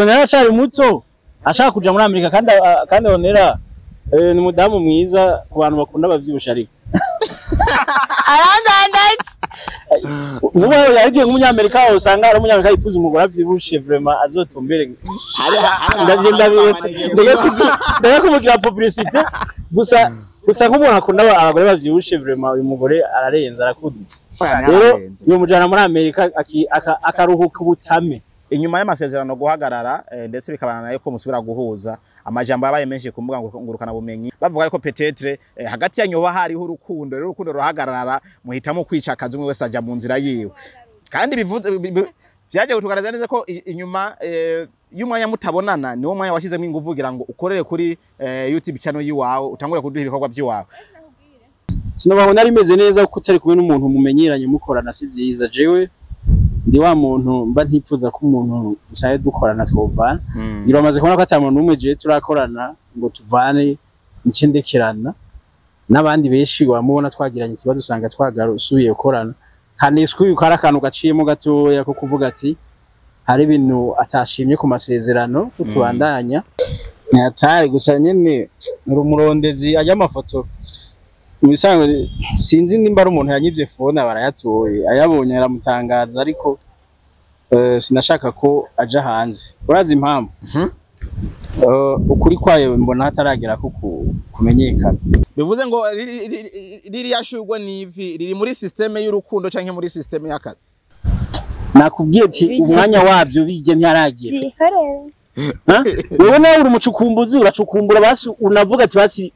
Ornella acari muto ashaka kuja muri Amerika, kandi Ornella ni umudamu mwiza ku bantu bakunda abavyibushe, ariko Arandandaje. Nuba yagiye nk'umunyamerika, usanga ari umunyamerika yifuza umugore avyibushe, vraiment azotumbere. Ndavye ndabiretse, ndege kumugira publicité gusa. Gusa nk'umuntu akunda abagore bavyibushe, vraiment uyu mugore ararenze, arakuditse. Rero yomujana muri Amerika akaruhuka ubutame. Inyuma y'amasezerano guhagarara, ndetse bikabana nayo ko musubira guhuza, amajambo yabaye menshi ku mbuga ngurukana bumenyi, bavuga yuko peut-être hagati yanyu hoba hariho urukundo. Rero urukundo ruhagarara, muhitamo kwica akazi, umwe wese aja mu nzira yiwe. Kandi bivuze vyaje kutugaragaza neza ko inyuma y'umwanya mutabonana, niwo mwanya washyizemo ingufu kugira ngo ukorere kuri YouTube channel yiwawe, utangure kuduha ibikorwa by'iwawe. Sinabona nari meze neza kuko utari kumwe n'umuntu mumenyeranye mukorana si byiza. Jewe ndi wa muntu mba ntipfuza ko umuntu dusanzwe dukorana twovana. Ngira bamaze kubona ko ata muntu n'umwe jewe turakorana ngo tuvane nce ndekerana n'abandi benshi. Wamubona twagiranye ikibazo, usanga twagarusubiye gukorana. Kaniswe yuko ari akantu gaciyemo gatoya ko kuvuga ati hari ibintu atashimye ku masezerano ko tubandanya ntiyatari. Gusa nyene uri umurondezi, ajya amafoto mu bisanzwe sinzi nimba ari umuntu yanyivye phone barayatoye, ayabonye aramutangaza, ariko sinashaka ko aja hanze. Urazi impamvu? Ukuri kwayo mbona hataragera ko kumenyekana. Bivuze ngo ririya shurwe n'ivi riri muri système y'urukundo canke muri système y'akazi? Nakubwiye ati umwanya wabyo bijye ntiharagera. Zihorere. Ha? Wewe nawe uri umucukumbuzi, uracukumbura, basi unavuga ati basi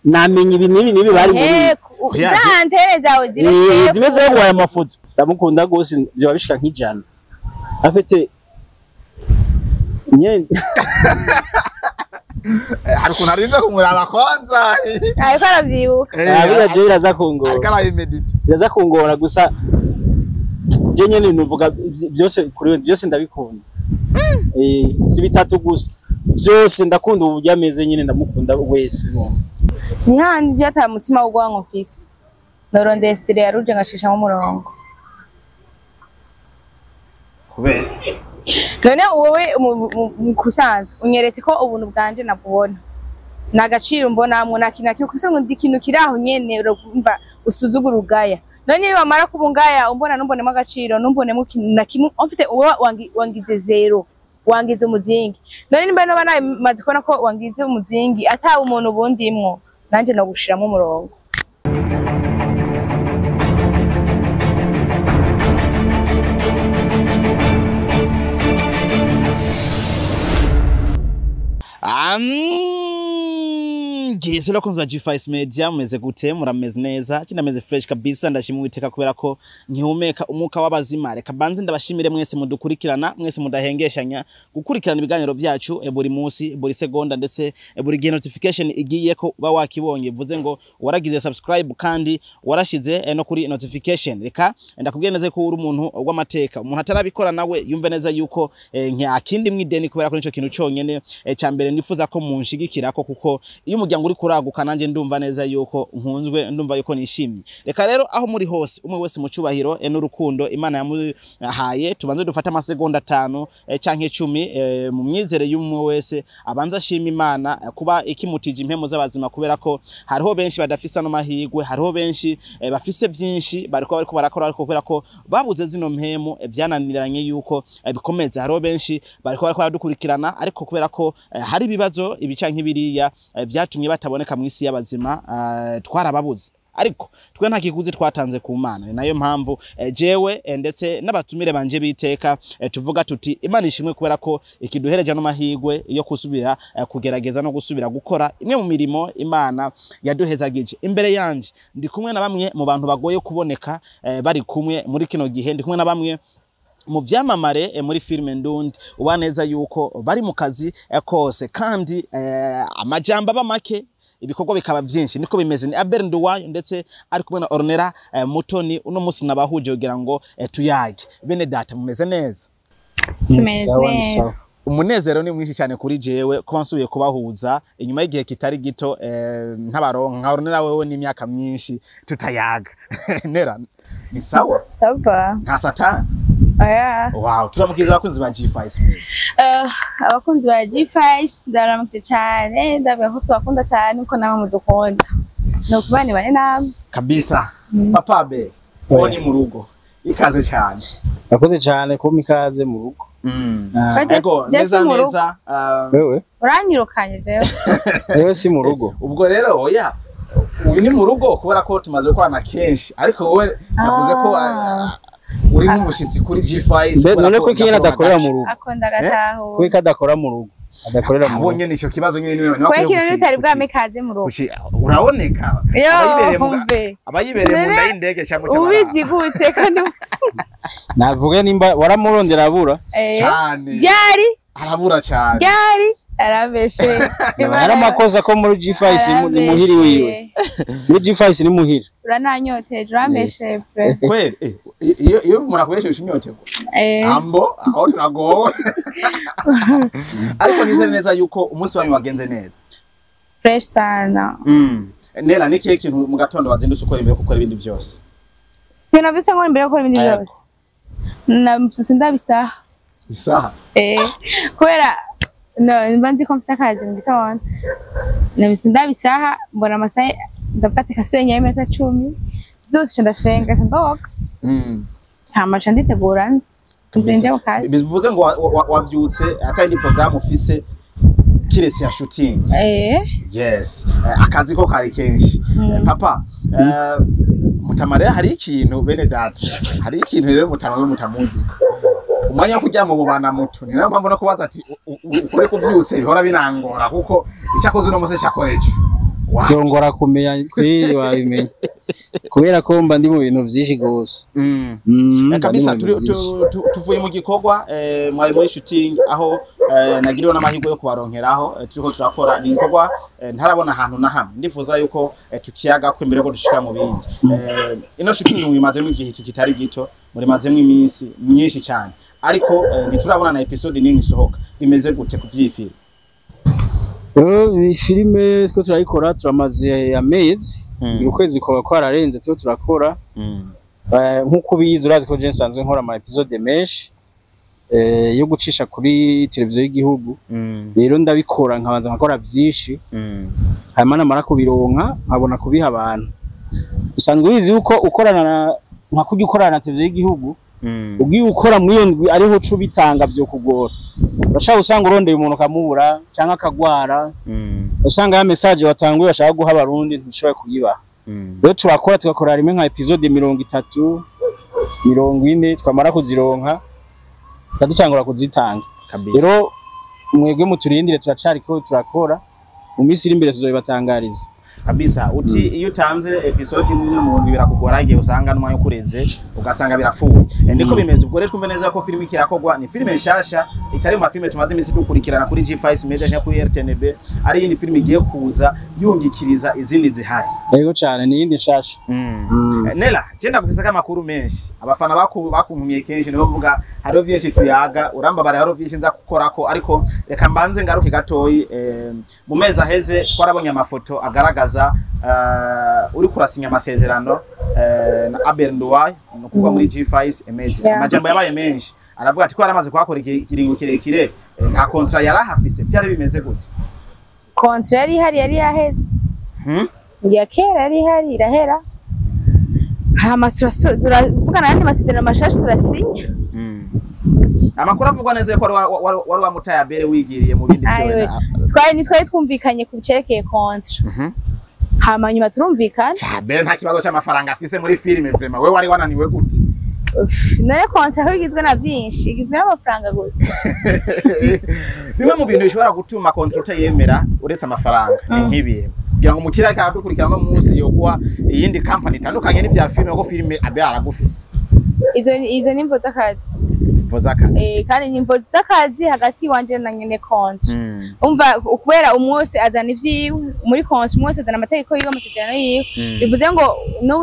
namenye ibi n'ibi n'ibi bari muri Oya, Za antennes zawe ziri zimeze ngo aya mafoto ndamukunda gose, byoba bishika nk'ijana afite nyene. Hari ukuntu arinze kumuraba kwanza. Ariko aravyibuka. Buriya jewe biraza kungora. Ariko arayimedita. Biraza kungora. Gusa je nyene nuvuga byose kuri we, byose ndabikunda. Si bitatu gusa, byose ndakunda uburyo ameze nyene, ndamukunda wese. Ni handi je ata mutima w'urwango mfise, norondeye style ya rouge ngashishamo umurongo. Kubera? None wowe mu kusanzwe unyeretse ko ubuntu bwanje nabubona ni agaciro mbonamwo, nta kintu na kimwe kuko ndi ikintu kiri aho nyene, urumva usuzugura ugaya. None niba bamara kuba ungaya, umbona numbonemo agaciro, numbonemo ikintu na kimwe mfite, uba wangize zéro, wangize umuzingi. None nimba noba namaze kubona ko wangize umuzingi ataba umuntu bundimwo, nanje nogushiramo umurongo. Gese bakunzi ba G5 Media, mumeze gute? Murameze neza? Kinameze fresh kabisa. Ndashima Uwiteka kubera ko nkihumeka umwuka w'abazima. Reka banze ndabashimire mwese mudukurikirana, mwese mudahengeshanya gukurikirana ibiganiro byacu buri munsi, buri segonda, ndetse buri gihe notification igiye ko uba wakibonye, bivuze ngo waragize subscribe kandi warashize no kuri notification. Reka ndakubwiye neza ko uri umuntu w'amateka. Umuntu atarabikora nawe yumve neza yuko nta kindi mwideni, kubera ko nico kintu cyonyene ca mbere nifuza ko munshigikira ko, kuko iyo umuryango uri kuraguka nanjye ndumva neza yuko nkunzwe, ndumva yuko nishimye. Reka rero aho muri hose, umwe wese mu cyubahiro n'urukundo Imana yamuhaye, tubanze dufate amasegonda 5 canke 10, mu myizere y'umwe wese abanza ashima Imana kuba ikimutije impemo z'abazima, kubera ko hariho benshi badafise ano mahirwe. Hariho benshi bafise byinshi bariko barakora, ariko kubera ko babuze zino mpemu byananiranye yuko bikomeza. Hariho benshi bariko baradukurikirana, ariko kubera ko hari ibibazo ibi canke biriya byatumye bataboneka mu isi y'abazima, twarababuze, ariko twe nta kiguzi twatanze ku Mana. Ni nayo mpamvu jewe ndetse n'abatumire banje biteka tuvuga tuti Imana ishimwe kubera ko ikiduhereje no mahirwe yo kusubira kugerageza no gusubira gukora imwe mu mirimo Imana yaduhezagije. Imbere yanje ndi kumwe na bamwe mu bantu bagoye kuboneka bari kumwe muri kino gihe. Ndi kumwe na bamwe mu vyamamare muri filime ndundi, uba neza yuko bari mu kazi kose, kandi amajambo aba make, ibikorwa bikaba vyinshi. Niko bimeze. Ni Abel Nduwayo ndetse ari kumwe na Ornella Mutoni. Uno musi nabahuje kugira ngo tuyage. Bene data, mumeze neza? Tumeze Sawa, ni neza. sawa. Umunezero ni mwinshi cyane kuri jewe kuba nsubiye kubahuza inyuma y'igihe kitari gito ntabaronka. Nka Ornella, wewe n'imyaka myinshi tutayaga. Nera, ni sawa? Ça va. Nta satani? Oya. Wow, turamukiza abakunzi ba G5 Media. Abakunzi ba G5 ndaramutse cyane, ndavuga ko tubakunda cyane uko namwe mudukunda. Ni ukubana bane namwe. Kabisa. Papa Be, uwo ni mu rugo. Ikaze cyane. Urakoze cyane kumpa ikaze mu rugo. Ego, neza neza. Wewe uranyirukanye jewe. Wewe si mu rugo. Ubwo rero oya, uyu ni mu rugo kubera ko tumaze gukorana kenshi, ariko wowe navuze ko uri nk'umushitsi kuri G5. None ko ikintu adakorera mu rugo. Akunda agataho. Kuko adakora mu rugo. Adakorera mu rugo. Abonye nico kibazo nyene niwe. Kuko ikintu utari bwame kaze mu rugo. Uraboneka. Abayibereye mu nda y'indege cyangwa cyangwa. Ubizi gute kandi navuge nimba waramurondera abura cyane. Byari arabura cyane. Byari arabeshe. Yaramakoza ko muri G5 ni muhiri wiwe. Muri G5 ni muhiri. Urananyoteje urambeshe pre. Kweli iyo iyo murakoresha imyotego. Ambo aho turagowe. Ariko nizere neza yuko umunsi wanyu wagenze neza. Fresh sana. Nela ni kihe kintu mu gatondo wazindutse ukora imbere gukora ibindi byose? Ibintu byose nkora imbere gukora ibindi byose. Na msuse ndabisaha. Isaha. Kubera no mba nzi ko mfise akazi mu gitondo. Nabise ndabisaha mbona amasaha ndafata kasuye nyayo iminota 10 byose ndasenga ndoga. Hama ca nditegura nzi nje mu kazi. Bivuze ngo wavyutse atari programme ufise kiretse ya shooting. Yes. Akazi ko kari kenshi. Papa, Mutamare hari ikintu bene data. Hari ikintu rero Mutamare mutamuzi. Umwanya wo kujya mu bubana muto. Ni nayo mpamvu no kubaza ati ukore kuvyutse bihora binangora kuko icyakoze no muse cyakoreje. Yongora kumenya kuri wabimenya. Kubera ko mba ndi mu bintu byinshi gose. Kabisa tuvuye mu gikorwa mwari muri shooting aho nagiriwe n'amahirwe yo kubaronkeraho turiko turakora ni gikorwa ntarabona ahantu na hamwe ndifuza yuko tukiyaga ko imbere ko dushika mu bindi. Ino shooting mwimazemo igihe kitari gito, muri mazemo iminsi myinshi cyane, ariko ntiturabona na episode nini isohoka. Bimeze gute kuvyifira? Filime two turayikora turamaze amezi, ukwezi kwa kwararenze two turakora. Nkuko ubizi urazi ko je nsanzwe nkora ama episode menshi yo gucisha kuri televiziyo y'igihugu. Rero ndabikora nkabanza nkakora byinshi, hanyuma namara kubironka nkabona kubiha abantu. Usanzwe ubizi yuko ukorana nka kujya ukorana na televiziyo y'igihugu, ugiye ukora muri iyo ndwi ariho uca ubitanga byo kugora. Urashaka usanga urondeye umuntu ukamubura cyangwa akagwara, usanga ya message watanguye bashaka guha abarundi ntishoboye kuyibaha. Rero turakora tugakora rimwe nka episode 30 40, twamara kuzironka tukadutangura kuzitanga. Rero mwebwe muturindire turacariko turakora, mu minsi iri imbere tuzobibatangariza. Kabisa. Uti iyo utanze episode imwe mu ndwi birakugora, igihe usanga n'umwanya ukurenze ugasanga birapfuye. Niko bimeze. Ubwo rero twumve neza ko filime ikirakogwa ni filime nshasha itari mu mafilime tumaze iminsi dukurikirana kuri G5 Media cyangwa kuri RTNB, ari yindi filime igiye kuza yungikiriza izindi zihari. Yego cyane, ni yindi nshasha. Nela, je ndagufise amakuru menshi. Abafana bakunkumiye kenshi nibo bavuga hariho vyinshi tuyaga, urambabara hariho vyinshi nza gukorako, ariko reka mbanze ngaruke gatoyi. Mu mezi aheze twarabonye amafoto agaragaza uri kurasinya amasezerano na Abel Nduwaye, no kuva muri G5 Media. Amajambo yabaye menshi, aravuga ati ko yaramaze kuhakora ikiringo kirekire, nta contrat yarahafise. Byari bimeze gute? Contrat yari ihari yari yaheze. Ya kera yari ihari irahera. Hama turavugana n'andi masezerano mashasha turasinya. Amakuru avugwa neza yuko wari wamutaye Abel wigiriye mu bindi byo. Twari twumvikanye ku byerekeye contrat. Hama nyuma turumvikana. Abel nta kibazo cy'amafaranga afise muri filime vraiment, wewe wari wananiwe gute? None contrat igizwe na byinshi, igizwe n'amafaranga gusa. Bimwe mu bintu bishobora gutuma contrat yemera uretse amafaranga ni nk'ibihe kugira ngo umukiriya ariko aradukurikirana no munsi yo guha iyindi company itandukanye n'ibya filime, kuko filime Abel aragufise. Izo ni imvo z'akazi. Imvo z'akazi. Kandi ni imvo z'akazi hagati wanje na nyene contrat. Umva kubera umwose azana ivyiwe muri contrat, umwose azana amategeko yiwe, amasezerano yiwe. Bivuze ngo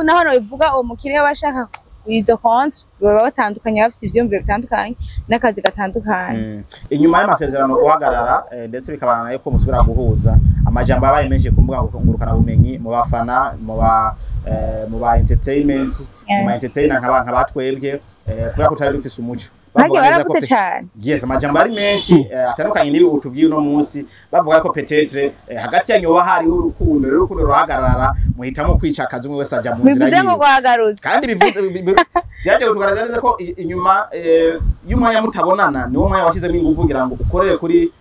naho no bivuga uwo mukiriya bashaka izo contrat baba batandukanye, bafise ivyiyumviro bitandukanye n'akazi gatandukanye. Inyuma y'amasezerano guhagarara ndetse bikabana yuko musubira guhuza, Amajambo yabaye menshi ku mbuga ngurukana bumenyi, mu bafana, mu ba entertainment, mu ba entertainer nka batwebwe, kubera ko tutari dufise umuco. Bagiye Bavuga neza ko baragute cane. Yes, amajambo ari menshi atandukanye n'ibi utubwiye uno munsi. Bavuga ko peut-être hagati yanyu hoba hariho urukundo, rero urukundo ruhagarara, muhitamo kwica akazi, umwe wese aja mu nzira Bivuze ngo yiwe. rwagarutse. Kandi bivuze byaje kutugaragaza neza ko inyuma y'umwanya mutabonana, niwo mwanya washyizemo ingufu kugira ngo ukorere kuri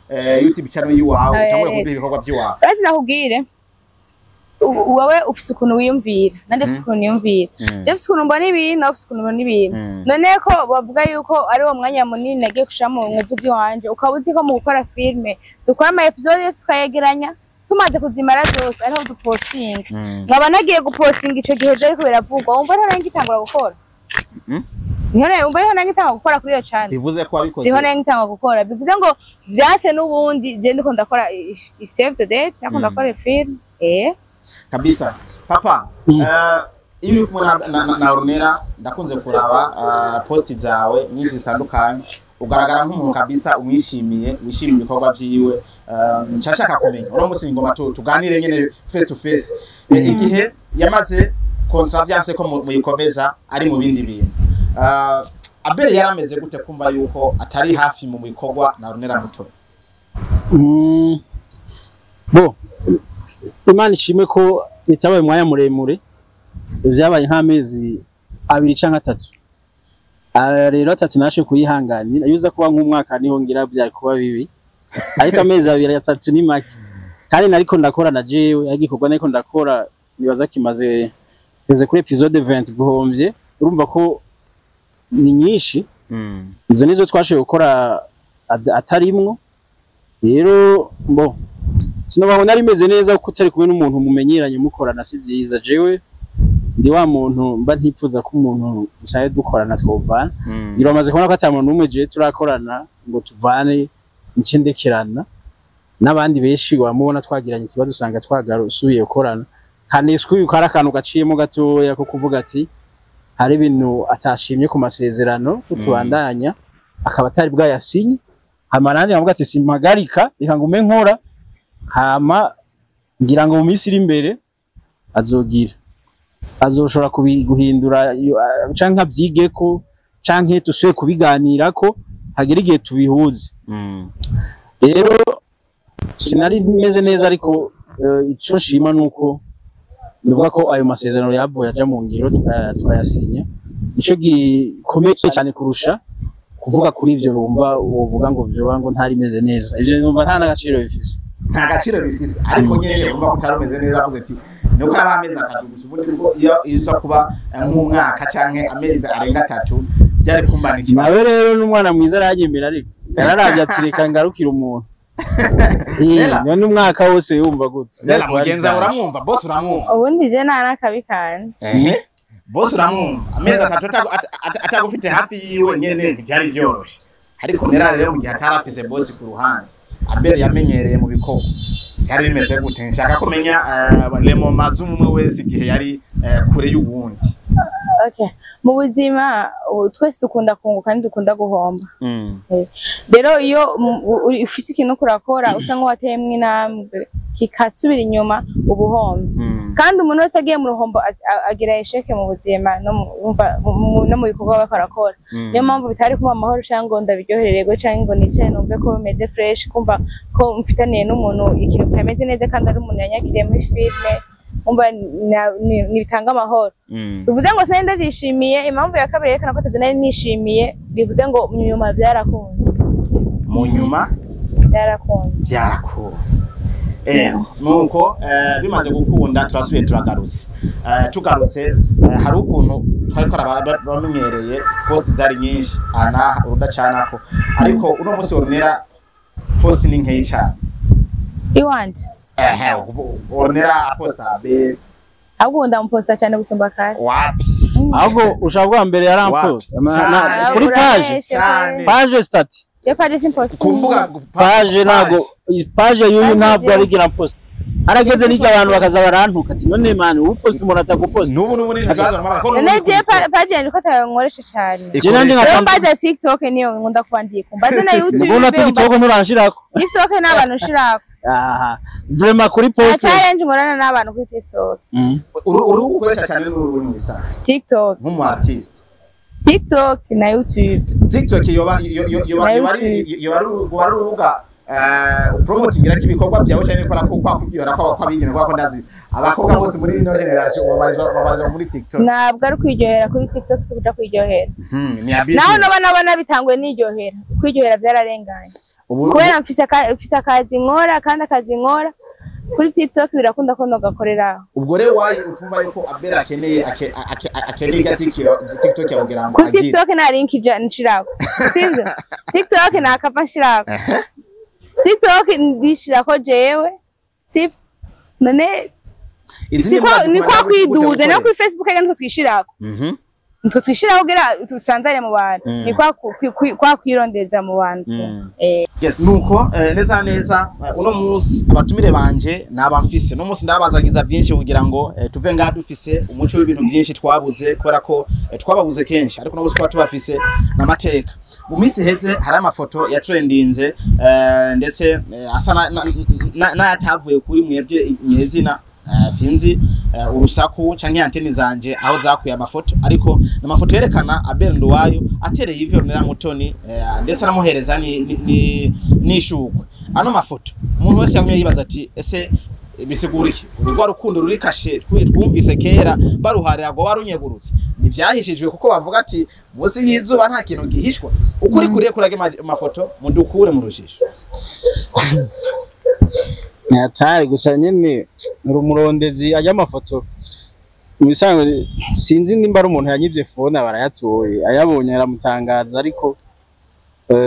YouTube channel y'iwawe, utangure kuduha ibikorwa by'iwawe. Urazi, nakubwire, wowe ufise ukuntu wiyumvira, nanje mfise ukuntu niyumvira, je mfise ukuntu mbona ibintu, nawe ufise ukuntu ubona ibintu. None ko bavuga yuko ari uwo mwanya munini nagiye gushiramo umuvuzi wanje, ukaba uzi ko mu gukora filme dukora ama episode yose tukayegeranya, tumaze kuzimara zose ariho dupostinga, nkaba nagiye gupostinga ico gihe vyariko biravugwa, wumva ariho nari ngitangura gukora? Niho wumva ariho nari ngitangura gukora kuri iyo channel? Bivuze ko wabikoze. Siho nari ngitangura gukora. Bivuze ngo vyase n'ubundi je ndiko ndakora i save the date, ariko ndakora film. Kabisa. Papa, iyo uri kumwe na Ornella, ndakunze kuraba post zawe nyinshi zitandukanye, ugaragara nk'umuntu kabisa umwishimiye, wishimiye ibikorwa vyiwe. Nshashaka kumenya uno munsi ngoma tuganire nyene face to face. Igihe yamaze contrat vyanse ko muyikomeza ari mu bindi bintu, Abel yari ameze gute kumva yuko atari hafi mu bikorwa na Ornella Mutoni? Bo Imana ishimwe ko bitabaye umwanya muremure, vyabaye nk'amezi 2 canke 3. Ah, rero 3 nashe kuyihanganira. Iyo uza kuba nk'umwaka niho ngira byari kuba bibi, ariko amezi 2 3 ni make. Kandi nariko ndakora na jewe ariko igikorwa nariko ndakora nibaza kimaze ngeze kuri episode 20 guhomvye, urumva ko ni nyinshi. Izo nizo twashoboye gukora atarimwo. Rero bo sinobaho nari meze neza kuko utari kumwe n'umuntu mumenyeranye mukorana si byiza. Jewe ndi wa muntu mba ntipfuza ko umuntu dusanzwe dukorana twovana. Ngira bamaze kubona ko ata muntu n'umwe jewe turakorana ngo tuvane nce ndekerana n'abandi benshi. Wamubona twagiranye ikibazo usanga twagarusubiye gukorana. Kaniswe yuko hari akantu gaciyemo gatoya ko kuvuga ati hari ibintu atashimye ku masezerano ko tubandanya, akaba atari bwayasinye. Hama nanjye nkavuga ati simpagarika, reka ngume nkora. Hama ngira ngo mu minsi iri imbere azogira azoshobora guhindura canke avyigeko canke dusubire kubiganirako hagere igihe tubihuze. Rero sinari meze neza, ariko ico nshima nuko nuvuga ko ayo masezerano yavuye aja mu ngiro, tukayasinya. Nico gikomeye cyane kurusha kuvuga kuri ivyo bumva wovuga ngo vyoba ngo ntari meze neza. Ivyo numva nta n'agaciro bifise. Nta gaciro bifise, ariko nyene urumva ko utari umeze neza. Avuze ati nuko aba amezi 3 gusa, ubundi bwo iyo iza kuba nk'umwaka canke amezi arenga 3 byari kumbana ikibazo. Nawe rero n'umwana mwiza aranyemera, ariko yararavye ati reka ngarukire umuntu. Nella. None umwaka wose yumva gute? Nella, mugenzi wawe uramwumva, boss uramwumva? Ubundi je nta n'akabi kanje. Ehe, boss uramwumva, amezi 3 atagufite hafi yiwe nyene ntibyari byoroshe. Ariko Nella rero, mu gihe atari afise boss ku ruhande, Abel yamenyereye mu bikorwa, byari bimeze gute? Nshaka kumenya les moments z'umwe wese igihe yari kure y'uwundi. Okay, mu buzima twese dukunda kunguka, ntidukunda guhomba. Rero iyo ufise ikintu uriko urakora usa nk'uwateyemwo intambwe kikasubira inyuma, uba uhombye. Kandi umuntu wese agiye mu ruhombo agira échec mu buzima no no mu bikorwa bariko arakora. Niyo mpamvu bitari kuba amahoro canke ngo ndabiryoherererwe canke ngo nicare numve ko bimeze fresh, kumva ko mfitaniye n'umuntu ikintu kitameze neza kandi ari umuntu yanyakiriye muri filme, umva ntibitanga amahoro. Bivuze ngo sinari ndavyishimiye. Impamvu ya kabiri yerekana ko atavyo nari nishimiye, bivuze ngo mu nyuma byarakunze. Mu nyuma Byarakunze. Byarakunze. Nuko bimaze gukunda turasubiye turagarutse. Tugarutse, hari ukuntu twari bamenyereye post zari nyinshi aha n'aha urudacanako, ariko uno munsi Ornella post ni nkeyi cyane. Iwanje? Ehe, Ornella aposta Abel. Ahubwo ndamuposta cyane gusumba kare. Wapi. Ahubwo ushaka kuvuga mbere yaramposta Cyane. Kuri page? Cyane. Page statut? Je page simposta. Ku mbuga. Page ntago, page y'uyu ntabwo arigira post. Harageze n'iryo abantu bakaza barantuka ati none man ubu post umuntu ataguposta. N'ubu ni ibibazo ko None je page yanje ko atankoresha cyane. Je nandi Rero nka mbaza TikTok niyo nkunda kuba ndiko. Mbaze na YouTube. Mbona TikTok nturanshirako. TikTok n'abantu nshirako. Aha, vraiment kuri Nta post. challenge nkorana n'abantu kuri TikTok. Urubuga ukoresha cyane ni uru mu bisanzwe TikTok, nk'umu artiste? TikTok na YouTube. TikTok yoba yoba Na yoba ari YouTube. yoba ari urubuga promotingira ibikorwa byawe cyane ko ko kwakwibwira ko kwabigena ko ndazi abakobwa bose muri ino generation babarizwa muri TikTok. Ntabwo ari kwiryohera kuri TikTok, si ukuja kwiryohera. Ni ya Naho business. noba nabona bitanguye niryohera, kwiryohera byararenganye. Ubu Kubera mfise akazi nkora, kandi akazi nkora kuri TikTok birakunda ko nogakoreraho. Ubwo rero wayi utumva yuko Abel akeneye akeneye TikTok yawe kugira ngo Kuri agire TikTok nta link ija nshirako, sivyo? TikTok nta nshirako. TikTok ndishirako jewe, sivyo? None Izindi siko mbuga ni kwa zikomeye kwiduza no gute? Kuri Facebook rero nitwo twishirako. Nitwo twishiraho kugira dusanzare mu bantu. Ni kwa kwa kwirondeza mu bantu. Yes, nuko neza neza, uno munsi abatumire banje naba mfise no munsi ndabazagiza byinshi kugira ngo tuve ngaha dufise umuco w'ibintu byinshi twabuze, kubera ko twababuze kenshi, ariko no munsi twaba tubafise n'amateka. Mu minsi iheze hari amafoto ya trendinze, ndetse asa n'ayatavuye kuri mwebwe nyezina. Sinzi urusaku canke anteni zanje aho zakuye amafoto, ariko n'amafoto yerekana Abel Nduwayo atereye ivyo Ornella Mutoni, ndetse anamuhereza ni n'ishugwe. Ano mafoto umuntu wese yagumye yibaza ati: ese bisigura iki? Urwo rukundo ruri kashe twumvise kera baruharira ngo barunyegurutse ntivyahishijwe, kuko bavuga ati munsi y'izuba nta kintu gihishwa. Ukuri kuriye kurage mafoto mudukure mu rujijo. Nyatari gusa nyene uri umurondezi. Ajya amafoto mu bisanzwe sinzi nimba ari umuntu yanyivye phone barayatoye, ayabonye aramutangaza, ariko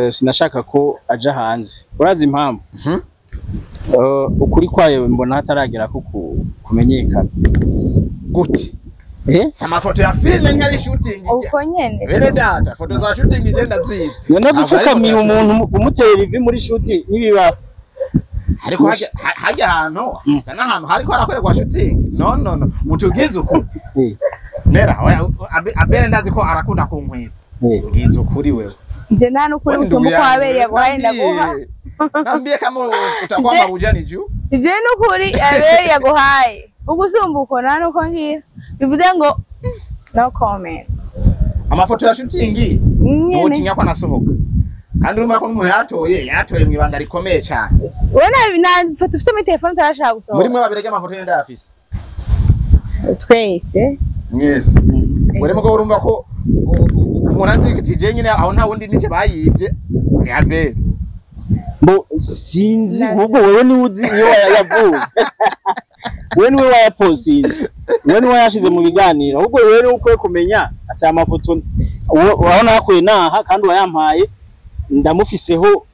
sinashaka ko aja hanze. Urazi impamvu? Mhm. Ukuri kwayo mbona hataragera ko kumenyekana. Gute? Eh? Si amafoto ya filme, ntiyari shooting ijya. Uko nyene. Bene data, foto za shooting ije ndazizi. None Ntabwo ari gupfukamira foto ya shooting. umuntu umutera ivi muri shoot n'ibibaho? Ariko hajya ahantu hasa n'ahantu hariko harakorerwa shooting. No, no, no, mutubwize ukuri. Nera oya, Abel ndazi ko arakunda kunkwira. Mbwiza ukuri wewe. Nje nta n'ukuri gusumba uko wabereye yaguhaye ndaguha. Nambie kama utakuwa marujani juu. Ivyo n'ukuri aberi yaguhaye ugusumba uko nta n'uko ngira, bivuze ngo no comment. Amafoto ya shooting Nyene. ntiwotinya ko anasohoka, kandi urumva ko n'umuntu yatoye yatoye mu ibanga rikomeye cyane. Wowe nta foto ufite muri telefone utarashaka Muri gusohora? mwe babiri amafoto yenda yafise? Twese. Mwese. Ubwo rero urumva ko umuntu azi ko nyine aho nta wundi nice bayibye ni Abel. Mbo sinzi, ahubwo wewe niwe uzi iyo wayavuye, wewe niwe wayapostinze, wewe niwe wayashize mu biganiro. Ahubwo wewe niwe ukwiye kumenya ati aya mafoto urabona yakuye naha, kandi uwayampaye ndamufiseho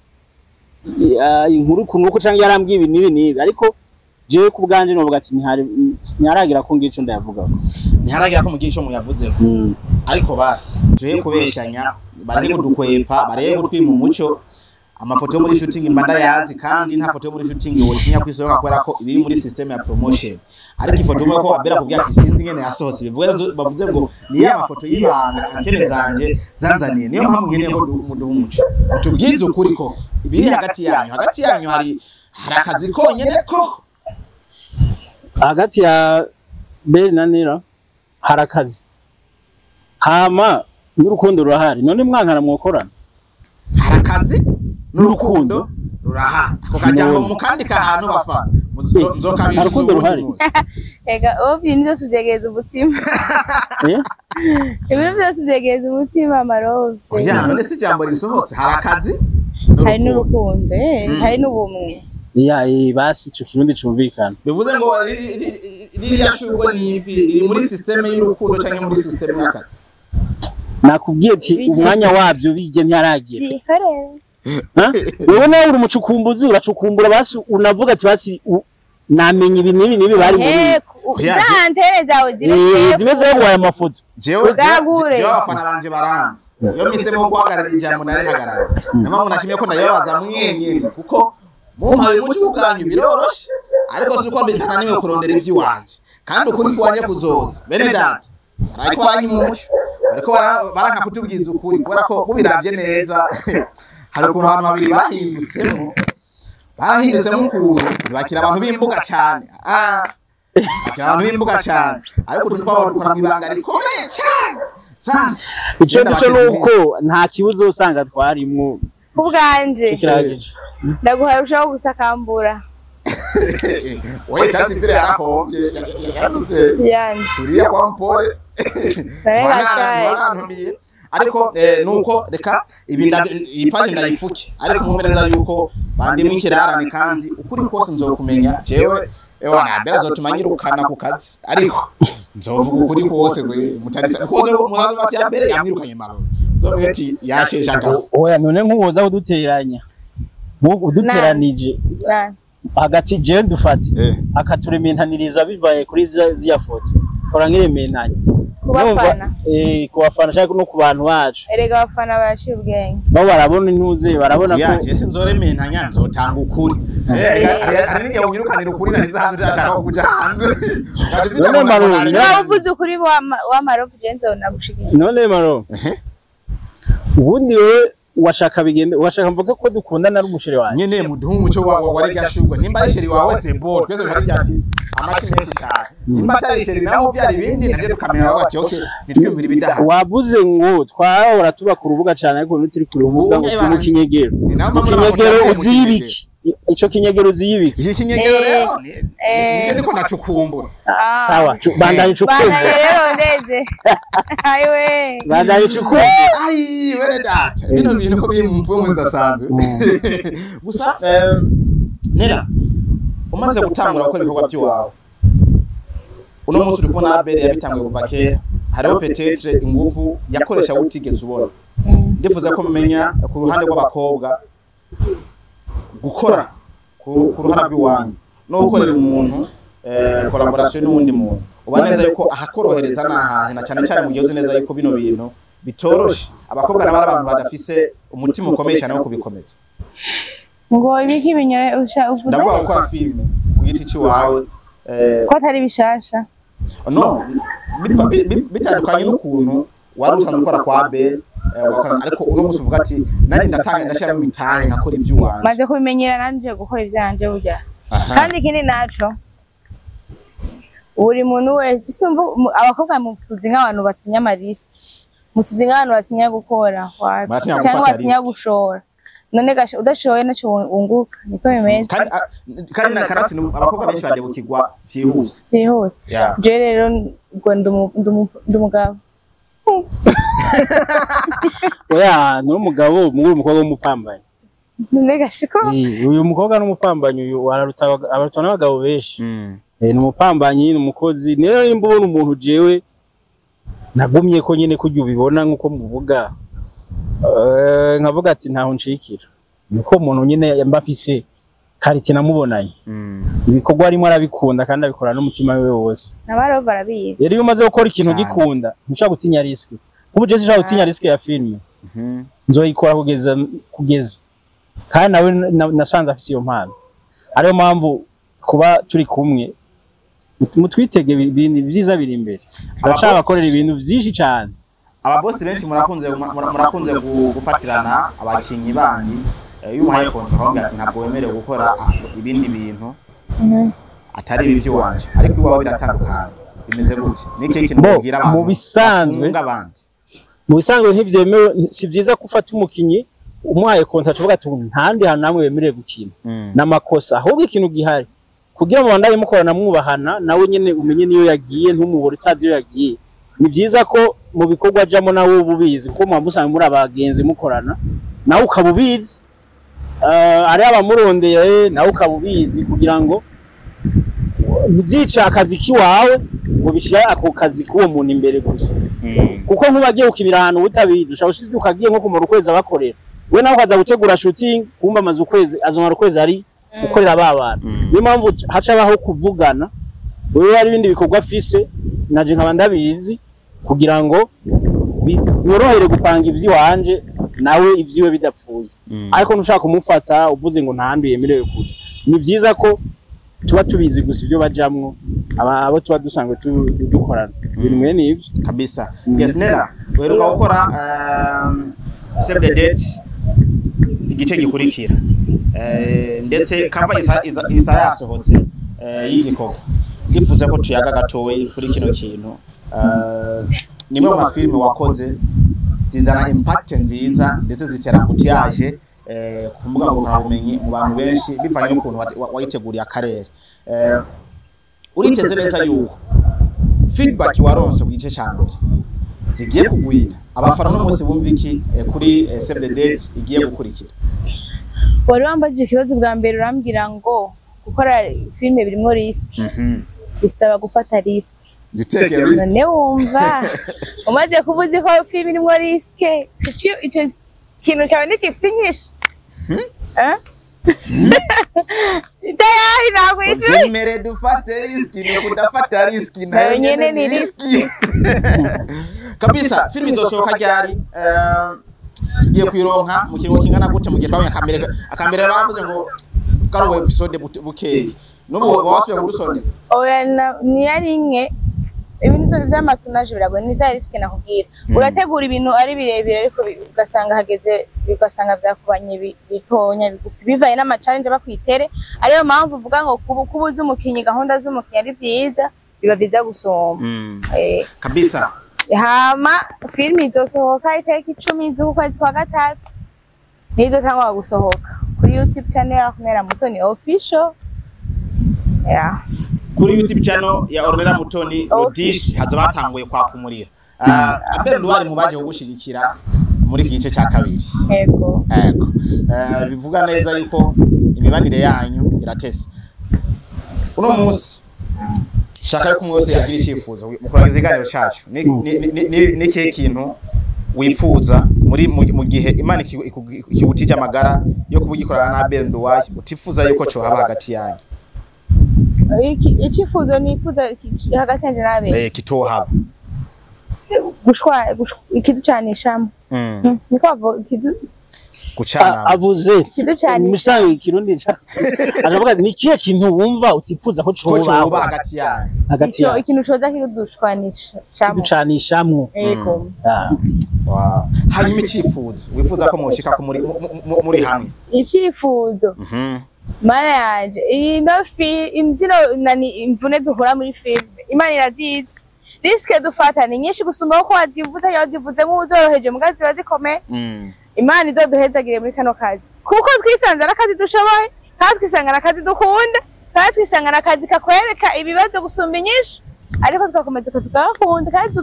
inkuru ku nuko canke yarambwiye ibi n'ibi n'ibi, ariko jewe ku bwanje novuga ati ntiharagira ko ngira ico ndayavugako. Ntiharagira ko mugira ico muyavuzeho? Ariko basi tuye kubeshanya, bareke kudukwepa, bareke kutwima umuco. Amafoto yo muri shooting mba ndayazi, kandi nta foto yo muri shooting wotinya kwisohoka kubera ko ibiri muri system ya promotion. Ariko ifoto umwe ko Abera kubwira ati sinzi ingene yasohotse, bivuze bavuze ngo ni ya mafoto y'ibanga antene zanje zanzaniye. Niyo mpamvu nkeneye ko muduha umuco, tubwize ukuri ko ibiri hagati yanyu, hagati yanyu hari akazi konyene koko? Hagati ya Beri na Nera hari akazi, hama n'urukundo rurahari. None mwankara mwokorana? Hari akazi n'urukundo rurahari, ako kajambo mukandika ahantu bafa nzokabishuza Urukundo uwundi ruhari. munsi. Ega ubu ibintu byose ubyegereza umutima. Eh? Ibintu byose ubyegereza umutima amarobe. Oya, none si ijambo risohotse? Hari akazi Hari n'urukundo, hari n'ubumwe. Ya, basi ico kirundi cumvikana. Bivuze ngo ririya shurwe n'ivi riri muri système y'urukundo canke muri système y'akazi? Nakubwiye ati umwanya wabyo bijye ntiharagira. Byikorere. Ha? Wewe nawe uri umucukumbuzi, uracukumbura, basi unavuga ati basi namenye ibi n'ibi n'ibi bari muri Oya, Za antere zawe zibe zimeze yaguhaye amafoto. Jewe Uzagure. jewe abafana banje baranzi, iyo mpisemo guhagarara ijambo narihagarara. Niyo mpamvu nashimye ko ndayobaza mwenyene, kuko mumpaye umuco ubwanyu biroroshe, ariko si uko ntananiwe kurondera ivy'iwanje, kandi ukuri kwanje kuzoza. Bene data bariko baranyima umuco, bariko baranka kutubwiza ukuri, kubera ko mubiravye neza hari ukuntu abantu babiri bahindutsemo. Barahindutse mukuntu ntibakira abantu b'imbuga cyane. Bakira abantu b'imbuga cyane. Ariko utuntu twabo dukora mu ibanga rikomeye cyane. Sasa Ico nico nuko nta kibuzo usanga twarimwo. Kubwanje Tukirangije. Ndaguhaye urushaho gusakambura. Oye tasi vile yarahovye yaranutse. Yani. Turiya kwa mpore. Warantumiye. Ariko nuko reka ibi iyi page ndayifuke ariko mwumve neza yuko bandi mwikirarane kandi ukuri kose nzokumenya jewe ewa nabera zotuma nyirukana ku kazi ariko nzovuga ukuri kose gwe mutarisa kuko muhazo bati ya mbere yamwirukanye maro nzomweti yashesha gafu. Oya none nkuwoza uduteranya uduteranije hagati je ndufate akaturementaniriza bivaye kuri ziya foto kora nkirementanya kubafana kubafana cyangwa no ku bantu bacu. Erega abafana baciye ubwenge bo barabona intuze barabona ko ya nzorementanya nzotanga ukuri. Ari niyo unyirukanira ukuri naniza hanze udashaka kuja hanze. None maro uvuze ukuri wa maro kugenzo nagushikije. None maro ubundi wewe washaka bigende washaka mvuga ko dukundana ari umusheri wanjye nyene muduha umuco wawe wari ryashurwa nimba ari sheri wawe se bo twese hari ryati amaki menshi cyane nimba atari sheri naho byari bindi nabyo dukamera bavuga ati okay nitwiyumvira ibidaha. Wavuze ngo twahora tuba ku rubuga cyane ariko ntituri ku rubuga ngo turi mu kinyegero. Kinyegero uzibiki ico kinyegero uzibiki iki kinyegero rero ni niko nacukumbura. Sawa bandanye cukumbura bandanye rero ndeze ayiwe bandanye cukumbura ayi were data bino bintu ko biri mu mvugo zidasanzwe gusa. Nera umaze gutangura gukora ibikorwa by'iwawe uno munsi uri kubona Abel yabitanguye kuva kera hariho peut-être ingufu yakoresha utigeze ubona. Ndifuza ko mumenya ku ruhande rw'abakobwa gukora ku ruhara rw'iwanyu no gukorera umuntu collaboration n'undi muntu uba neza yuko ahakorohereza nahahe na cyane cyane mu gihe uzi neza yuko bino bintu bitoroshe. Abakobwa nabo ari abantu badafise umutima ukomeye cyane wo kubikomeza. Ngo ibiki binyore usha uvuze ndavuga gukora filme ku giti cy'iwawe ko atari bishasha no bitandukanye n'ukuntu wari usanzwe ukora kwa Abel ariko uno munsi uvuga ati nari ndatanga ndashira mu mitahe nkakora iby'uwanje maze kubimenyera nanje gukora ivyanje burya. Kandi ikindi naco buri muntu wese sinumva abakobwa mutuzi nk'abantu batinya amariski mutuzi nk'abantu batinya gukora cyangwa batinya gushora none gasha udashoye naco wunguka niko bimeze. Kandi na karasi abakobwa benshi badebukirwa byihuse byihuse. Je rero ngo ndumugabo Oya ni umugabo muri umukobwa w'umupambanyi. None gashiko uyu mukobwa n'umupambanyi uyu araruta n'abagabo benshi. Ni umupambanyi ni umukozi niyo nimba ubona umuntu jewe nagumye ko nyene kujya ubibona nkuko muvuga nkavuga ati ntaho nshikira niko umuntu nyene mba afise karite namubonanye ibikorwa arimo arabikunda kandi abikora n'umutima we wose. Nabaro barabizi rero iyo umaze gukora ikintu gikunda ntushaka gutinya risk. Kubu je sinshaka gutinya risk ya filme nzoyikora kugeza kandi nawe nasanze afise iyo mpano ariyo mpamvu kuba turi kumwe mutwitege ibintu byiza biri imbere turashaka bakorera ibintu byinshi cyane. Ababosi benshi murakunze gufatirana abakinyi bandi iyo umuhaye kontra akavuga ati ntabwo wemerewe gukora ibindi bintu atari ibi by'iwanje ariko iwawe biratandukanye bimeze gute niki kintu ubwira abantu mu bisanzwe ntibyemewe si byiza ko ufata umukinyi umuhaye kontra tuvuga ati ntandi hantu namwe wemerewe gukina namakosa ahubwo ikintu gihari kugira ngo bandanye mukorana mwubahana nawe nyene umenye niyo yagiye ntumubore utazi iyo yagiye. Ni byiza ko mu bikorwa ajamo nawe ububizi kuko muba musanzwe muri abagenzi mukorana nawe ukaba ubizi ari abamurondeye nawe ukaba ubizi kugira ngo ntibyice akazi kiwawe ngo bishyire ako kazi k'uwo muntu imbere gusa. Kuko nk'ubagiye ukinira ahantu utabizi ushobora gushiduka ukagiye nko kumara ukwezi abakorera we nawe ukaza gutegura shooting kumva amaze ukwezi azomara ukwezi ari gukorera ba bantu. Niyo mpamvu hacabaho kuvugana wewe hari ibindi bikorwa afise naje nkaba ndabizi kugira ngo yorohere gupanga ivy'iwanje nawe ivyiwe bidapfuye. Ariko ntushaka kumufata uvuze ngo ntahandi yemerewe kuja. Ni vyiza ko tuba tubizi gusa ibyo bajamwo abo tuba dusanzwe dukorana ibintu mwene ivyo kabisa. Yes Nera weruka gukora save the date igice gikurikira Ndetse kava isa yasohotse y'igikorwa. Ndifuza ko tuyaga gatoyi kuri kino kintu. Nimwe mu mafilime wakoze zizana impact nziza ndetse zitera embouteillage ku mbuga ngurukanabumenyi mu bantu benshi, bivanye n'ukuntu wayiteguriye akarere. Uriteze neza yuko feedback waronse ku gice ca mbere zigiye kugwira, abafana no munsi bumva iki kuri save the date igiye gukurikira? Wari wambajije ikibazo bwa mbere, urambwira ngo gukora filime birimo risque, bisaba gufata risque. You take a risk. None wumva umaze kuba uzi ko filime irimo risque, ico kintu cyawe ntigifise inyishu. Eh? Tayari nakwishuye. Uzemere dufate risque, ni kudafata risque nayo Nayo nyene nyene ni ni risque kabisa. Filime izosohoka ryari? Tugiye kuyironka mu kiringo kingana gute, mu gihe twabonye akambere baravuze ngo bwari episode bukeyi, n'ubu wasubiye kudusondeka? Oya, ntiyari imwe. Ibintu vy'amatournage biragoye, ni za risque nakubwira. Urategura ibintu ari birebire, ariko ugasanga hageze ugasanga vyakubanye bitonya, bigufi, bivanye n'ama challenge bakwitere. Ariyo mpamvu uvuga ngo kuba uzi umukinyi, gahunda z'umukinyi ari vyiza, biba vyiza gusumba. Kabisa. Hama filime izosohoka itariki 10 z'ukwezi kwa gatatu, nizo tangwa gusohoka kuri YouTube channel ya Ornella Mutoni Official, yeah. Kuri YouTube channel ya Ornella Mutoni Lodis haza batanguye kwaka umuriro. Abel Nduwari mu baje kugushigikira muri iki gice cya kabiri. Yego. Ego. Bivuga neza yuko imibanire yanyu iratese. Uno munsi shaka yuko umwe wese yagira icyifuzo mu kurangiza ikiganiro cyacu. Ni ikihe kintu wifuza muri mu gihe Imana ikigutije amagara yo kuba ugikorana na Abel Nduwayo, utifuza yuko cohaba hagati yanyu? Icifuzo nifuza hagati yanje n'Abel? Kitohaba. Gushwa ikiducanishamo. Niko bavuga Gucana. Avuze ikiducanisha. Musange ikirundi aravuga ati, ni ikihe kintu wumva utifuza ko ko coba cobaho hagati yanyu? Hagati Ico yacu. ikintu coza kidushwanishamo. Ducanishamwo. Yego. Wow. Hanyuma icyifuzo wifuza ko mwoshika ko muri muri hamwe? Icifuzo, mana yanje, ino fi imbyino nani, imvune duhura muri filime, Imana irazizi. Risque dufata ni nyinshi gusumba uko wazivuze cyangwa wazivuze nk'uzoroheje, muga ziba zikomeye. Imana izoduhezagire muri kano kazi, kuko twisanze ari akazi dushoboye, kandi twisanga ari akazi dukunda, kandi twisanga ari akazi kakwereka ibibazo gusumba inyishu, ariko tugakomeza tugakunda kandi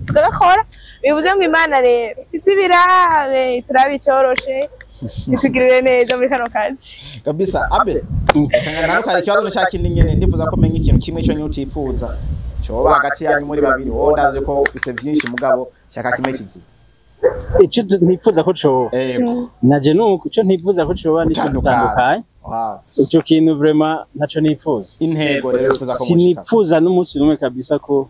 tugakora. Bivuze ngo Imana rero izibirabe turabe icoroshe, itugirire neza muri kano kazi. Kabisa. Abe, ntarukare ikibazo ni cya kindi nyene, ndifuza ko menya ikintu kimwe cyo utifuza coba hagati yanyu muri babiri. Wowe ndazi ko ufise byinshi, mugabo shaka kimwe kizima. Icyo ntifuza ko coba, naje nuko icyo ntifuza ko coba ni Gutandukana. Gutandukanye. Icyo kintu vraiment ntaco nifuza. Intego rero wifuza ko mushika? Sinifuza n'umunsi n'umwe kabisa ko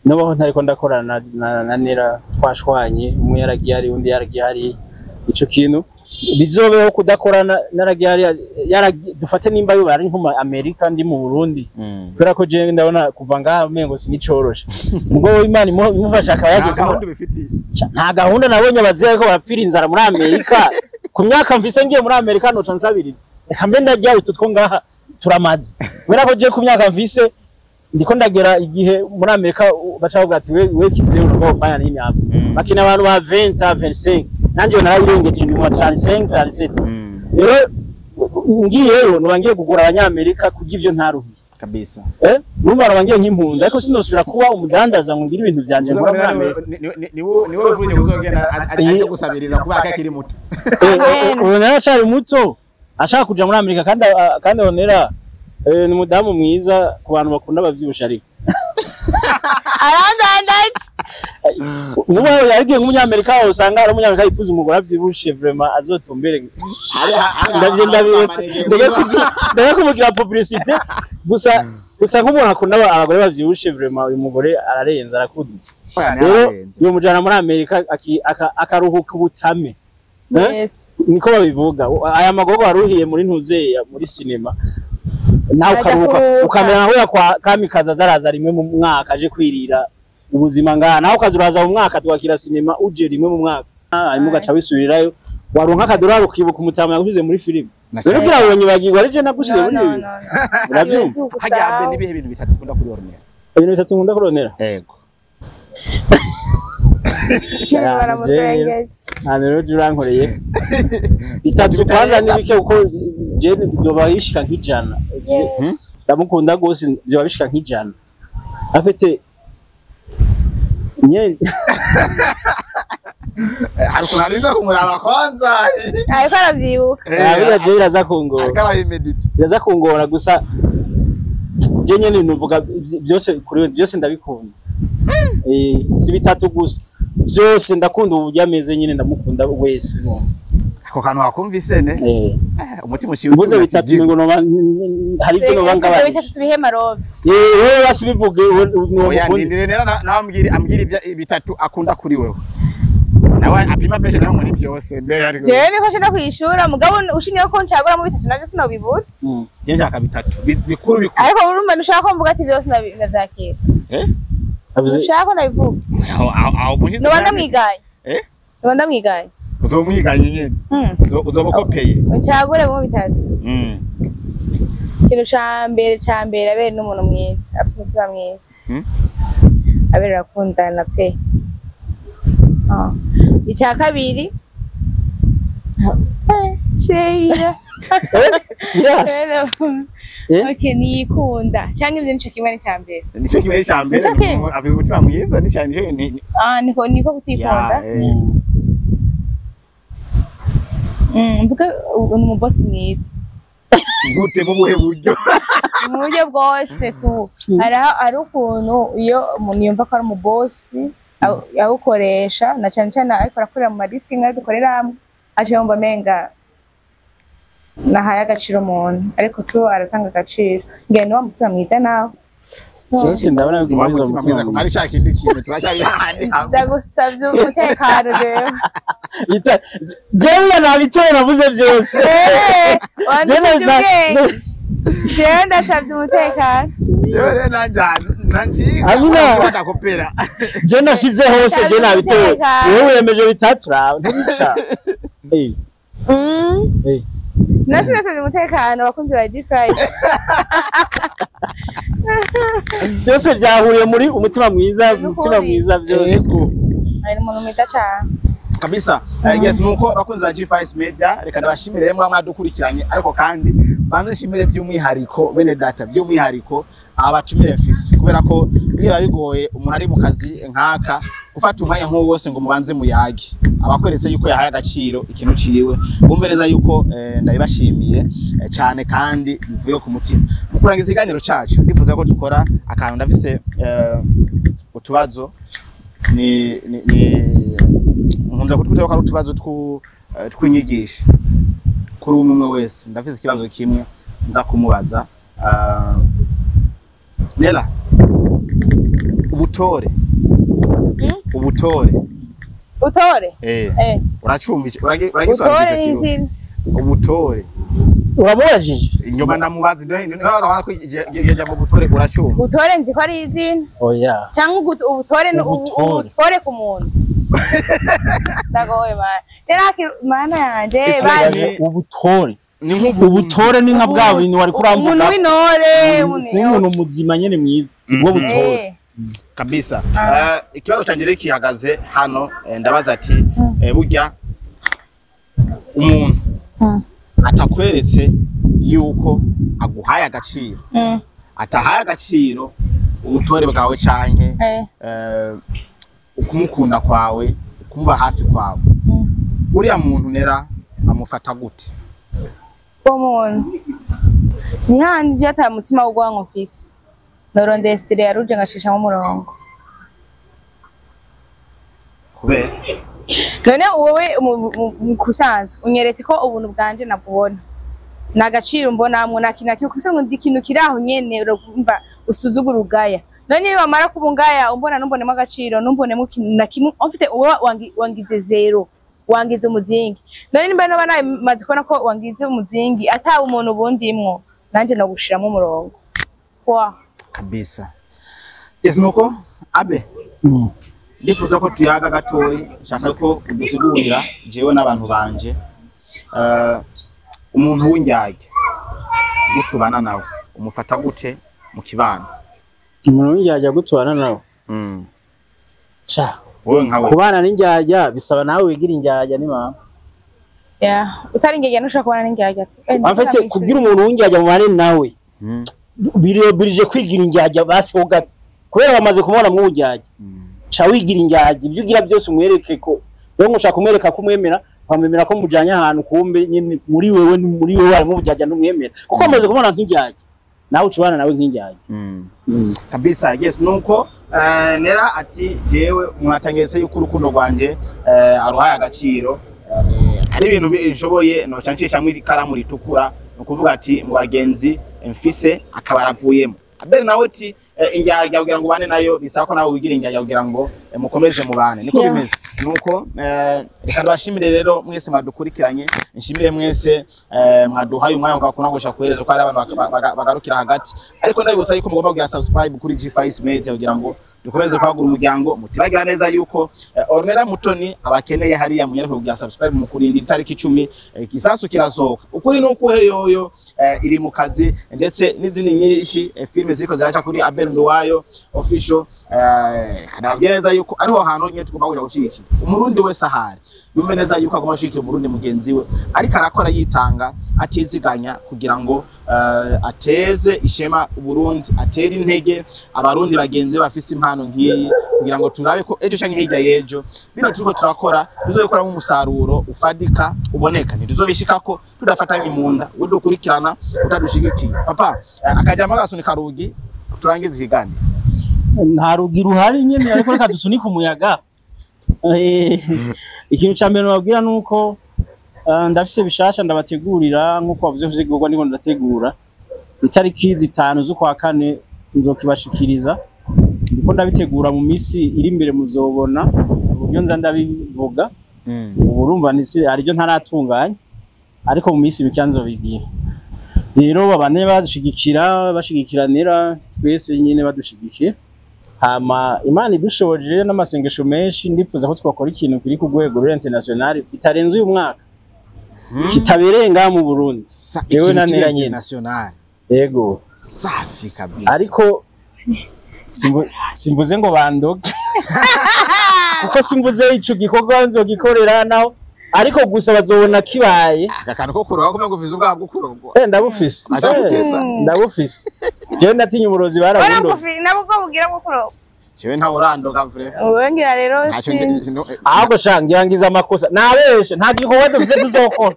nabaho ntariko ndakorana na Nera, twashwanye, umwe yaragiye hari, undi yaragiye hari. Ico kintu bizobeho kudakorana naragiye hari, dufate nimba yoba ari nko mu Amerika, ndi mu Burundi, kubera ko jewe ndabona kuva ngaha umengo sinicoroshe, ubwo Imana imufasha akaba Nta yagiye gahunda ubifitiye? Nta gahunda. Nabonye abavyeyi ko barapfira inzara muri Amerika. Ku myaka mfise ngiye muri Amerika noca nsabiriza. Reka mbe ndarya utu two ngaha turamaze, kubera ko jewe ku myaka mfise ndiko ndagera igihe muri Amerika baca bavuga ati we kizeyo urumva ufanya nini hapa? Bakina abantu ba 20 25, nanje narayirengeje, ndi mu 35 37. Rero ngiyeyo noba ngiye kugura abanyamerika kurya ivyo ntaruhiye. Kabisa. Numva noba ngiye nk'impunzi, ariko sinosubira kuba umudandaza ngo ngire ibintu vyanje nkora muri Amerika. Niwe wivuje kuzogenda aje gusabiriza kubera ko akiri muto. Ubu aracari muto, ashaka kuja muri Amerika, kandi Onera ni umudamu mwiza ku bantu bakunda abavyibushe, ariko Arandandaje. Nk'ubu yagiye nk'umunyamerika, usanga ari umunyamerika yifuza umugore avyibushe, vraiment azotumbere. Ndavye ndabiretse, ndege kumugira publicité gusa. Gusa nk'umuntu akunda abagore bavyibushe, vraiment uyu mugore ararenze, arakuditse. Rero yomujana muri Amerika akaruhuka ubutame. Eh? Yes. Niko babivuga, aya magogo waruhiye muri ntuzeya muri sinema, nawe Ajya ukaruhuka kuruhuka. Ukamera nka kwa Kamikazi azaraza rimwe mu mwaka aje kwirira ubuzima ngaha, nawe ukaza uraza mu mwaka twakira sinema uje rimwe mu mwaka, hanyuma ugaca wisubirirayo, waronka akadorari ukibuka umutama yagushyize muri filime. Rero kugira ngo nyibagirwe arivyo nagushire No, muri no, ibi. no, no. Urabyumva? Si ugusa. Harya Abe, nibihe bintu bitatu ukunda kuri Ornella? Ibintu bitatu nkunda kuronera. Ego. Baramutwengeje. Nta rero je urankoreye. Bitatu kwanza ni bike kuko je byoba bishika nk'ijana. Yes. Ndamukunda gose, byoba bishika nk'ijana. Afite nye Hari ukuntu arinda kumuraba kwanza. Ariko aravyibuka. Buriya je biraza kungora. Ariko arabimedita. Biraza kungora gusa je nyene nuvuga byose kuri we, byose ndabikunda. Si bitatu gusa. Byose ndakunda uburyo ameze nyene, ndamukunda wese. Ako kantu wakumvise ne? Umutima uciye Mvuze bitatu ngo noba hari ibyo noba Ibyo ngabanye. bitatu tubihema Robe. Wewe basi bivuge. Oya, ndindire nera nawe ambwira ibya bitatu akunda kuri wewe. Nawe apima peshe nawe muri byose mbere ariko. Jewe niko nshaka kwishura, mugabo ushimye ko ncagura mu bitatu navyo sinobibura. Je nshaka bitatu bikuru bikuru. Ariko urumva ntushaka ko mvuga ati byose ndavyakira. Ntushaka ko ndabivuga. Aho aho aho muhize. Noba ndamwigaye. Noba ndamwigaye. Uzomwiganye nyene. Uzobokopeye. Ncagure mu bitatu. Ikintu ca mbere abere n'umuntu mwiza, afise umutima mwiza. Abere arakundana pe. Ica kabiri, Sheila. Yes. Okay, niyikunda canke ivyo nico kimwe n'ica mbere. Nico kimwe cya mbere. Nico kimwe. Afite umutima mwiza ni cyane nico ni Ah, niko kutikunda. Ya, eh. Mvuga ni umubosi mwiza. Gute, mu buhe buryo? Mu buryo bwose tu. Hari ukuntu iyo umuntu yumva ko ari umubosi awukoresha, na cane cane ariko arakorera mu madiski nk'ayo dukorera hamwe, aca yumva amenga nahaye agaciro umuntu, ariko tu aratanga agaciro. Ngira ni wa mutima mwiza nawe. Byose ndabona Wa biguma mutima mwiza kumara ishaka ikindi kintu turacyari hahandi hamwe. Ndagusavye umutekano rero. Jewe nabitoye, navuze byose. Wandishije ubwenge. Jewe ndasavye umutekano. Jewe rero nanje ahantu nancika Amina. ndakopera. Je nashize hose, je nabitoye. Wewe wemeje bitatu, rawe ntibica. Nasi ndasavye umutekano abakunzi ba G5. Byose byahuriye muri umutima mwiza, umutima mwiza byose. Yego. Ari umuntu mwiza cane. Kabisa. Yes, nuko abakunzi ba G5 Media, reka ndabashimire mwa mwadukurikiranye, ariko kandi banze nshimire by'umwihariko bene data, by'umwihariko abatumire mfise, kubera ko biba bigoye umuntu ari mu kazi nkaka gufata umwanya nk'uwo wose ngo mubanze muyage, abakweretse yuko yahaye agaciro ikintu ciwe. Bumve neza yuko ndabibashimiye cyane kandi bivuye ku mutima. Mu kurangiza ikiganiro cacu, ndifuza ko dukora akantu. Ndafise utubazo, ni nkunda kutwita ko ari utubazo tw'inyigisho kuri umwe umwe wese. Ndafise ikibazo kimwe nza kumubaza. Nela, ubutore, ubutore. Utore? Uracumva Utore uragisobanura ni icyo kirundi? izina. Ubutore. Uramubajije? Inyuma ndamubaza ndo mu butore, uracumva? Utore nzi ko ari izina. Oya. Cyangwa ubutore ni Ubutore. ubutore ku muntu. Ndagowe mana. Rero mana yanje It's bari like- Ubutore. Ni nk'ubu Ubutore ni nka bwa bintu wari umuntu kuramvuga. w'intore, umuntu Nk'umuntu muzima nyene mwiza. Ubwo butore. Kabisa. Ikibazo cyanjye rero gihagaze hano, ndabaza ati burya umuntu atakweretse yuko aguhaye agaciro, atahaye agaciro ubutore bwawe canke ukumukunda kwawe, ukumuba hafi kwawe, uriya muntu nera amufata gute? Uwo muntu ni handi je ata mutima w'urwango mfise, norondeye style ya ruje ngacishamo umurongo. Kubera? None wowe mu kusanzwe unyeretse ko ubuntu bwanje nabubona nta gaciro mbonamwo, nta kintu na kimwe, kuko ndi ikintu kiri aho nyene urumva usuzugura ugaya. None niba wamara kuba ungaya umbona numbonemo agaciro, numbonemo ikintu na kimwe mfite, uba wangize zero, wangize umuzingi. None nimba noba namaze kubona ko wangize umuzingi ataba umuntu bundimwo, nanje nogushiramo umurongo kwa Kabisa. Yes, nuko Abe, ndifuza ko tuyaga gatoyi, nshaka ko udusigurira jewe n'abantu banje. Umuntu w'indyarya gutubana nawe umufata gute mu kibano? Umuntu w'indyarya gutubana nawe? Sha, wowe nkawe kubana n'indyarya bisaba nawe wigira indyarya ni mama. Yeah, utari indyarya ntushobora kubana n'indyarya. En fait kugira umuntu w'indyarya mubane nawe birije kwigira indyarya basi gato, kubera bamaze kumubona mu ndyarya. Ca wigira indyarya, ibyo ugira byose umwereke ko rero ushaka kumwereka ko umwemera, ukamwemera ko mujanye ahantu, kumbe nyine muri wewe muri wewe harimo uburyarya ntumwemera, kuko amaze kubona nk'indyarya nawe ucubana nawe nk'indyarya. Kabisa, yes. Nuko Nera ati jewe mwatangetse yuko urukundo rwanje aruhaye agaciro, ari ibintu bishoboye no canshishamwe ikaramu ritukura, nukuvuga ati mu bagenzi mfise akaba aravuyemo. Abel nawe ati indyarya kugira ngo ubane nayo bisaba ko nawe wigira indyarya kugira ngo mukomeze mubane, niko bimeze. Nuko reka ndabashimire rero mwese mwadukurikiranye, nshimire mwese mwaduhaye umwanya mukakuna kuhereza ko hari abantu bagarukira hagati, ariko ndabibutsa yuko mugomba kugira subscribe kuri G5 Media kugira ngo dukomeze kwagura umuryango. Mutibagira neza yuko Ornella Mutoni abakeneye hariya munyere kugira subscribe mu kurinda itariki 10 igisasu kirasohoka. Ukuri nuko yoyo iri mu kazi, ndetse n'izindi nyinshi filme ziriko ziraca kuri Abel Nduwayo official. Kanabwira neza yuko ariho hantu nyine tugomba kuja gushigikira umurundi wese ahari, yumve neza yuko agomba gushigikira umurundi mugenzi we ariko arakora yitanga atiziganya kugira ngo ateze ishema Uburundi, atere intege abarundi bagenzi bafise impano nk'iyi, kugira ngo turabe ko ejo canke hirya y'ejo bino turiko turakora tuzobikora nk'umusaruro ufadika uboneka. Ntituzobishikako tudafatanye mu nda, udukurikirana utadushigikiye. Papa akajama gasunika rugi turangize ikiganiro. Nta rugi ruhari nyene, ariko reka dusunike umuyaga. Ikintu ca mbere nababwira nuko ndafise bishasha ndabategurira, nkuko bavuze vyigorwa ndiko ndategura. Itariki 5 z'ukwa kane nzokibashikiriza, ndiko ndabitegura mu misi iri imbere muzobona uburyo nza ndabivuga. Ubu urumva nisi aribyo ntaratunganya, ariko mu misi mike nzobigira. Rero babane bashigikira bashigikiranira twese nyine badushigikiye, hama Imana idushoboje n'amasengesho menshi, ndipfuza ko twakora ikintu kiri ku rwego rwa international bitarenze uyu mwaka, kitaberenga mu Burundi. Jewe na Nera nyine international. Yego, safi kabisa. Ariko simvuze ngo bandoge kuko simvuze ico gikorwa nzogikorera naho, ariko gusa bazobona kibaye. Aka kantu ko kuroga ko ngufize ubwa bwo kurogwa. Ndabufise. Aje gutesa. Ndabufise. Jewe ndatinya umurozi barabundoze. Nabwo bugira bwo kuroga. Jewe nta urandoga vre. Wowe ngira rero sinzi. Ahubwo sha ngirangiza amakosa. Nabeshe nta gikorwa dufise tuzokora.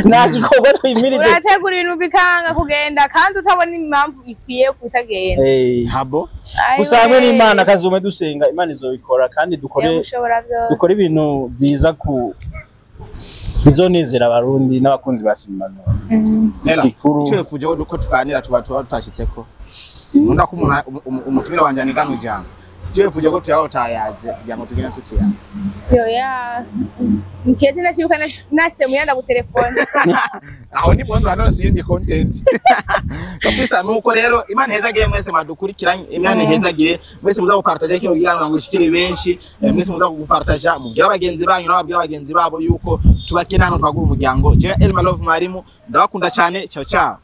Nta gikorwa twimirije. Urategura ibintu bikanga kugenda kandi utabona impamvu ikwiye kutagenda. Habo. Gusa hamwe n'Imana kazume dusenga, Imana izobikora kandi dukore ibintu byiza ku bizonezera abarundi n'abakunzi ba sinema. Nera, ico yifuje ko tuganira tuba tutashitseko. Nkunda ko umutumire wanje anigana ijambo. Ico yifuje ko tuyaho tayaze kugira ngo tugende tukiyaze. Yoya, nikeze ndacibuka nashite muyanda ku telefone. Aho ni bonzo hano sindi content. Kabisa nuko rero Imana hezagire mwese madukurikiranye, Imana hezagire mwese muza gupartager kino kiganiro ngo ishikire benshi, mwese muza gupartager mubwira abagenzi banyu n'ababwira abagenzi babo yuko tubakena hano twagura umuryango. Je Elma Love Mwarimu ndabakunda cyane. Ciao ciao.